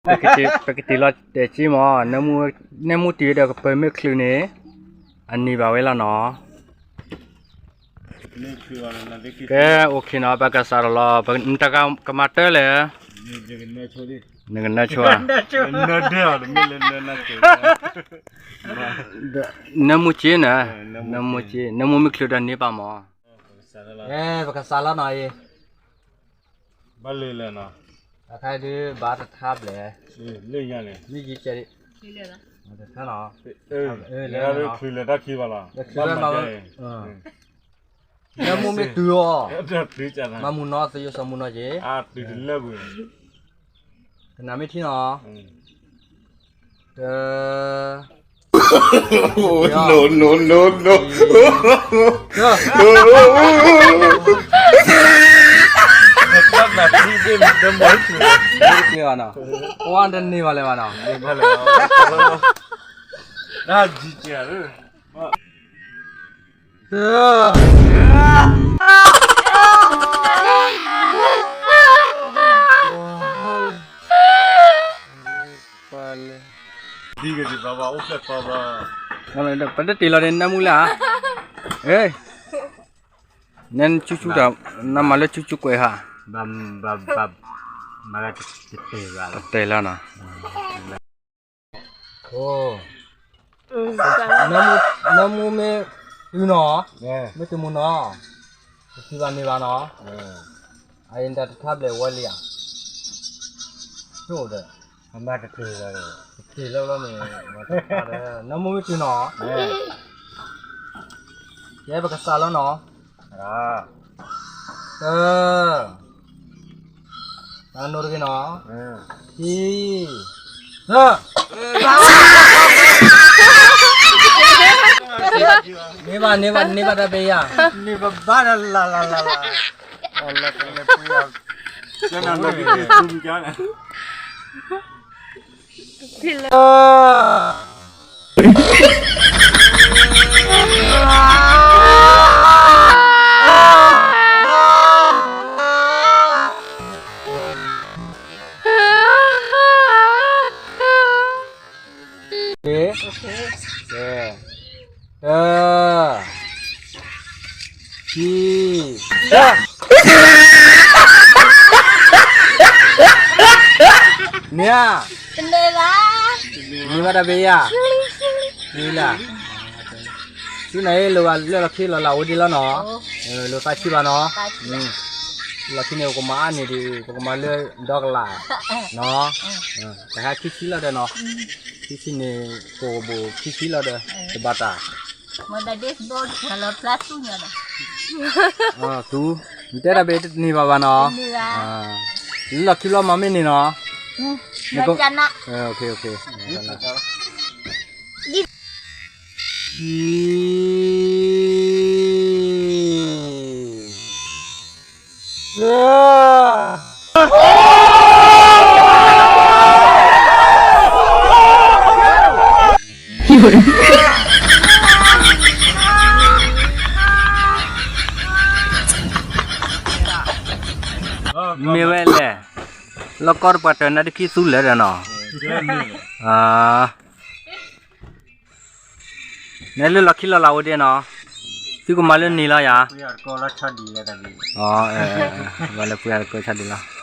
ပကတ့ၢ်လီၤတဲာ်က့မး, နဲမူတ့ၢ်ဒီးကပၢၤမ့ၢ်ချုးန့ၣ် အန့ၢ်ဘၣ်ဝဲလီၤနီၤ. ကဲ အိၣ်ခ့နီၤ, ပကစးထီၣ်လီၤ, နတၢ်ကမၤတၢ်လဲၣ်, နကနၢဆိဧါ, နဲမူက့န့ၣ်, နဲမူက့, နဲမူမ့ၢ်ချုးဒီးန့ၢ်ဘၣ်မး. ပကစးလီၤနီၤအံၤ, ဘၣ်လဲၣ်လဲၣ်နီၤ, အခါဒုးဘၣ်တထါဘျဲၣ်, မ့ၢ်ယံၤကဲးဒံး, တထါနီၤ, ချုးလဲၤတၢ်ခံဘၣ်လီၤ, နဲမူမ့ၢ်တုၤအီၤ, မၤမုာ်နီၤ, သယိၣ်စီၤမုာ်နီၤက့, ကနၣ်မ့ၢ်ထံနီၤ, တ ဝါတန့ၢ်ဘၣ်လဲၣ်ဘၣ်နီၤ, တၢ်ကံကဲး ပတတ့ၢ်လီၤဒီးနၢမူလၢ်ဧါ, နၢဆူၣ်ဆူၣ်တၢ်, နမၤလၢဆူၣ်ဆူၣ်ကွဲးဟါ, တတဲာ်လီၤနီၤ. နၢမူမ့ၢ်တုၤနီၤ, မ့ၢ်တုၤမုာ်နီၤ, တထံၣ်ဘၣ်န့ၢ်ဘၣ်နီၤ, အအံၤတၢ်တထါဘျဲၣ်ဝဲလံဧါ, ဆိၣ်ဒီး, တထံၣ်လၢလီၤန့ၣ်, နၢမူမ့ၢ်တုၤနီၤ, ယဲပကစးလီၤနီၤ, တ တၢ်နိတဂ့ၤနီၤ, ခံ, သၢ, န့ၢ်ဘၣ်န့ၢ်ဘၣ်န့ၢ်ဘၣ်တၢ်ဘ့ၣ်ယၤ, န့ၢ်ဘၣ်ဘၣ်လၢ်လၢ်လၢ်လၢ်, တၢ်, ခံ, တၢ်, န့ၢ်ဧါ, န့ၢ်ဘၣ်တၢ်ဘ့ၣ်ယၤ, န့ၢ်လၢ်, ဆူနၤအံၤ လိၣ်ဘၣ်လၢလီၢ်ခံလီၤလၢ်အိၣ်ဒံးလီၤနီၤ, လိၣ်သးဆံးဘၣ်နီၤ, လီၢ်ခံန့ၣ် ပကမၤအါန့ၢ်ဒံး ပကမၤလၢဒီကလးနီၤ, တဟါခံဆံလီၤဒီးနီၤ, ခံဆံန့ၣ် ကိၣ်ဘိၣ်ခံဆံလီၤဒီး တဘၣ်တၢ် သူ, နတဲတၢ်ဘ့ၣ်တန့ၢ်ဘၣ်ဘၣ်နီၤ, လၢလီၢ်ခံဘျီမၤမ့ၢ်န့ၢ်နီၤ, မ့ၢ်ဝဲလဲၣ်, လီၢ်ကီတပှၢ်တၢၢ်နါတခံသူလဲၣ်ဒီးနီၤ, နဲလၢလီၢ်ခံလီၤလၢ်အိၣ်ဒံးနီၤ, သုကမၤလၢန့ၢ်လီၤယၤ, မၤလၢပှ့ၤအတကီၢ်ဆါဒံးလီၤ.